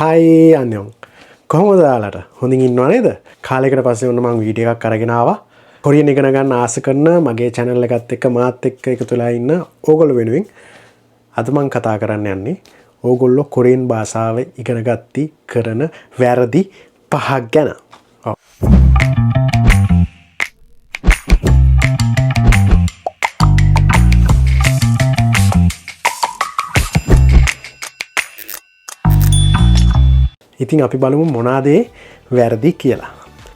හයි 안녕. කොහොමද ඔයාලට? හොඳින් ඉන්නව නේද? කාලයකට පස්සේ ඔන්න මං වීඩියෝ එකක් අරගෙන ආවා. කොරියන් ඉගෙන ගන්න ආස කරන මගේ චැනල් එකත් එක්ක මාත් එක්ක එකතු වෙලා ඉන්න ඕගොල්ලෝ වෙනුවෙන් අද මං කතා කරන්න යන්නේ ඕගොල්ලෝ කොරියන් භාෂාව ඉගෙන ගත්තී කරන වැරදි පහක් ගැන. ඔව්. ඉතින් අපි බලමු මොනාද ඒ වැරදි කියලා.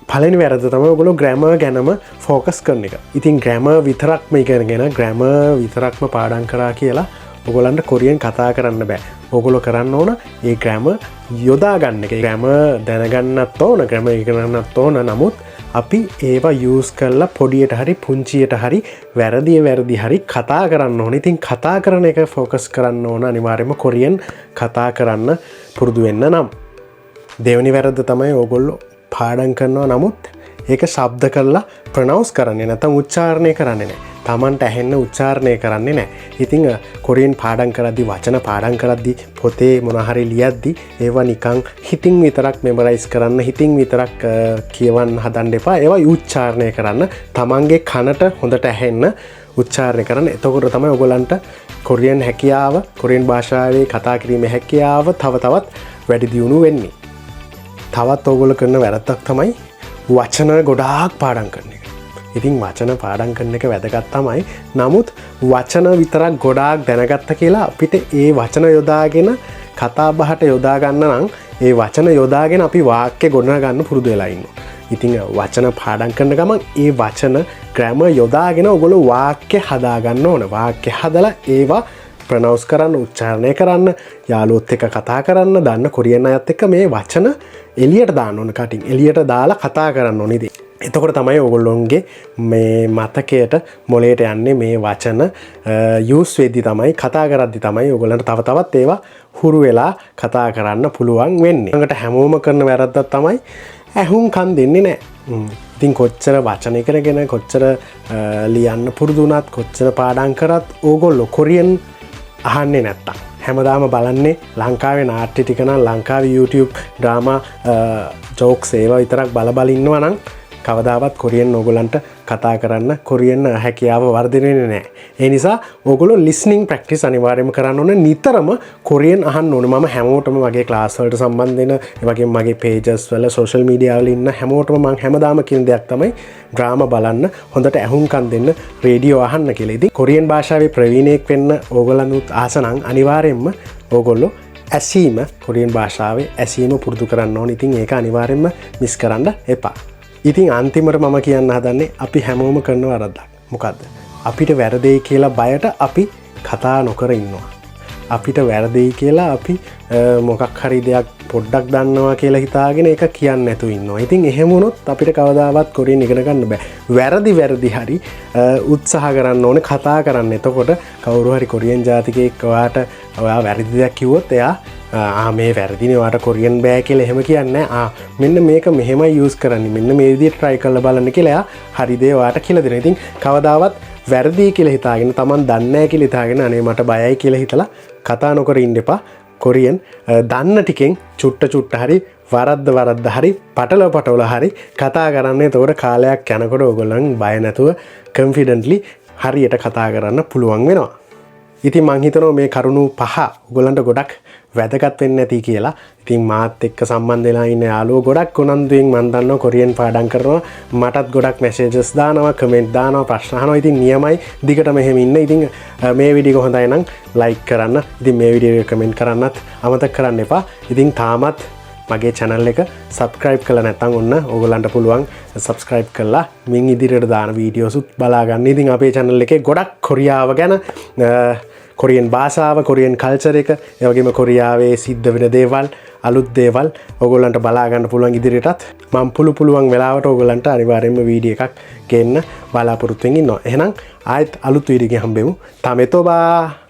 පළවෙනි වැරද්ද තමයි ඔයගොල්ලෝ ග්‍රැමර් ගැනම ෆෝකස් කරන එක. ඉතින් ග්‍රැමර් විතරක්ම ඉගෙනගෙන ග්‍රැමර් විතරක්ම පාඩම් කරා කියලා ඔයගොල්ලන්ට කොරියන් කතා කරන්න බෑ. ඔයගොල්ලෝ කරන්න ඕන ඒ ග්‍රැමර් යොදා ගන්න එක. ග්‍රැමර් දැනගන්නත් ඕන, ග්‍රැමර් ඉගෙන ගන්නත් ඕන. නමුත් අපි ඒවා යූස් කරලා පොඩියට හරි පුංචියට හරි වැරදි වැරදි හරි කතා කරන්න ඕන. ඉතින් කතා කරන එක ෆෝකස් කරන්න ඕන අනිවාර්යයෙන්ම කොරියන් කතා කරන්න පුරුදු වෙන්න නම්. දෙවෙනි වැරද්ද තමයි ඕගොල්ලෝ පාඩම් කරනවා නමුත් ඒක ශබ්ද කරලා ප්‍රොනවුන්ස් කරන්නේ නැත්නම් උච්චාරණය කරන්නේ නැහැ. Tamanට ඇහෙන්න උච්චාරණය කරන්නේ නැහැ. ඉතින් කොරියන් පාඩම් කරද්දි වචන පාඩම් කරද්දි පොතේ මොන හරි ලියද්දි ඒවා නිකන් හිතින් විතරක් මෙමරයිස් කරන්න, හිතින් විතරක් කියවන්න හදන්න එපා. ඒවා උච්චාරණය කරන්න, Tamanගේ කනට හොඳට ඇහෙන්න උච්චාරණය කරන්න. එතකොට තමයි ඔයගොල්ලන්ට කොරියන් හැකියාව, කොරියන් භාෂාවේ කතා කිරීමේ හැකියාව තව තවත් වැඩි දියුණු වෙන්නේ. තවත් ඕගොල්ලෝ කරන වැරද්දක් තමයි වචන ගොඩාක් පාඩම් කරන එක. ඉතින් වචන පාඩම් කරන එක වැදගත් තමයි. නමුත් වචන විතරක් ගොඩාක් දැනගත්ත කියලා අපිට ඒ වචන යොදාගෙන කතා බහට යොදා ගන්න නම් ඒ වචන යොදාගෙන අපි වාක්‍ය ගොඩනගා ගන්න පුරුදු වෙලා ඉන්නවා. ඉතින් වචන පාඩම් කරන ගමන් ඒ වචන ග්‍රැමර් යොදාගෙන ඔයගොල්ලෝ වාක්‍ය හදා ගන්න ඕන. වාක්‍ය හදලා ඒවා ප්‍රොනවුන්ස් කරන්න, උච්චාරණය කරන්න, යාළුවොත් එක්ක කතා කරන්න, දන්න කොරියන් අයත් එක්ක මේ වචන එළියට දාන්න ඕන, කටින් එළියට දාලා කතා කරන්න ඕන. ඉතින් එතකොට තමයි ඔයගොල්ලොන්ගේ මේ මතකයට මොලේට යන්නේ මේ වචන යූස් වෙද්දි තමයි, කතා කරද්දි තමයි ඔයගොල්ලන්ට තව තවත් ඒවා හුරු වෙලා කතා කරන්න පුළුවන් වෙන්නේ. ඊළඟට හැමෝම කරන වැරද්දක් තමයි ඇහුම් කන් දෙන්නේ නැහැ. ඉතින් කොච්චර වචන ඉගෙනගෙන කොච්චර ලියන්න පුරුදු වුණත් කොච්චර පාඩම් කරත් ඕගොල්ලෝ කොරියන් අහන්නේ නැත්තම් හැමදාම බලන්නේ ලංකාවේ නාට්‍ය ටික නම් ලංකාවේ YouTube drama jokes ඒවා විතරක් බල බල ඉන්නවා නම් කවදාවත් කොරියන් ඕගොල්ලන්ට කතා කරන්න කොරියන් හැකියාව වර්ධනය වෙන්නේ නැහැ. ඒ නිසා ඕගොල්ලෝ ලිස්නින් ප්‍රැක්ටිස් අනිවාර්යයෙන්ම කරන්න ඕන, නිතරම කොරියන් අහන්න ඕන. මම හැමෝටම මගේ ක්ලාස් වලට සම්බන්ධ වෙන, ඒ වගේම මගේ පේජස් වල සෝෂල් මීඩියා වල ඉන්න හැමෝටම මං හැමදාම කියන දෙයක් තමයි ඩ්‍රාමා බලන්න, හොඳට ඇහුම්කන් දෙන්න, රේඩියෝ අහන්න කියලා. ඉතින් කොරියන් භාෂාවේ ප්‍රවීණයෙක් වෙන්න ඕගොල්ලන්ුත් ආස නම් අනිවාර්යයෙන්ම ඕගොල්ලෝ ඇසීම, කොරියන් භාෂාවේ ඇසීම පුරුදු කරන්න ඕන. ඉතින් ඒක අනිවාර්යයෙන්ම මිස් කරන්න එපා. ඉතින් අන්තිමට මම කියන්න හදන්නේ අපි හැමෝම කරන වරද්දක්. මොකද්ද? අපිට වැරදෙයි කියලා බයට අපි කතා නොකර ඉන්නවා. අපිට වැරදෙයි කියලා අපි මොකක් හරි දෙයක් පොඩ්ඩක් දන්නවා කියලා හිතාගෙන ඒක කියන්නේ නැතුව ඉන්නවා. ඉතින් එහෙම වුණොත් අපිට කවදාවත් කොරියන් ඉගෙන ගන්න බෑ. වැරදි වැරදි හරි උත්සාහ කරන්න ඕනේ, කතා කරන්න. එතකොට කවුරු හරි කොරියන් ජාතිකයෙක් ඔයාට ඔයා වැරදි දෙයක් කිව්වොත් එයා මේ වැරදිනේ ඔයාට කොරියන් බෑ කියලා එහෙම කියන්නේ නෑ. මෙන්න මේක මෙහෙමයි යූස් කරන්නේ, මෙන්න මේ විදිහට ට්‍රයි කරලා බලන්න කියලා එයා හරි දේ ඔයාට කියලා දෙනවා. ඉතින් කවදාවත් වැරදි කියලා හිතාගෙන Taman දන්නේ නෑ කියලා හිතාගෙන අනේ මට බයයි කියලා හිතලා කතා නොකර ඉන්න එපා. කොරියන් දන්න ටිකෙන් චුට්ට චුට්ට හරි වරද්ද වරද්ද හරි පටල පටවල හරි කතා කරන්න. එතකොට කාලයක් යනකොට ඕගොල්ලන් බය නැතුව කන්ෆිඩන්ට්ලි හරියට කතා කරන්න පුළුවන් වෙනවා. ඉතින් මං හිතනවා මේ කරුණු පහ ඔයගොල්ලන්ට ගොඩක් වැදගත් වෙන්න ඇති කියලා. ඉතින් මාත් එක්ක සම්බන්ධ වෙලා ඉන්න යාළුවෝ ගොඩක් උනන්දුවෙන් මං දන්නවා කොරියන් පාඩම් කරනවා. මටත් ගොඩක් මැසේජස් දානවා, කමෙන්ට් දානවා, ප්‍රශ්න අහනවා. ඉතින් නියමයි, දිගටම එහෙම ඉන්න. ඉතින් මේ වීඩියෝ එක හොඳයි නම් ලයික් කරන්න. ඉතින් මේ වීඩියෝ එක කමෙන්ට් කරන්නත් අමතක කරන්න එපා. ඉතින් තාමත් මගේ channel එක subscribe කරලා නැත්නම් ඔන්න ඕගොල්ලන්ට පුළුවන් subscribe කරලා මින් ඉදිරියට දාන වීඩියෝස් උත් බලා ගන්න. ඉතින් අපේ channel එකේ ගොඩක් කොරියාව ගැන, කොරියන් භාෂාව, කොරියන් කල්චර් එක, ඒ වගේම කොරියාවේ සිද්ධ වෙන දේවල්, අලුත් දේවල් ඕගොල්ලන්ට බලා ගන්න පුළුවන් ඉදිරියටත්. මම පුළුවන් වෙලාවට ඕගොල්ලන්ට අනිවාර්යයෙන්ම වීඩියෝ එකක් ගේන්න බලාපොරොත්තු වෙමින් ඉන්නවා. එහෙනම් ආයෙත් අලුත් වීඩියෝ එකකින් හම්බෙමු. තමෙතෝබා.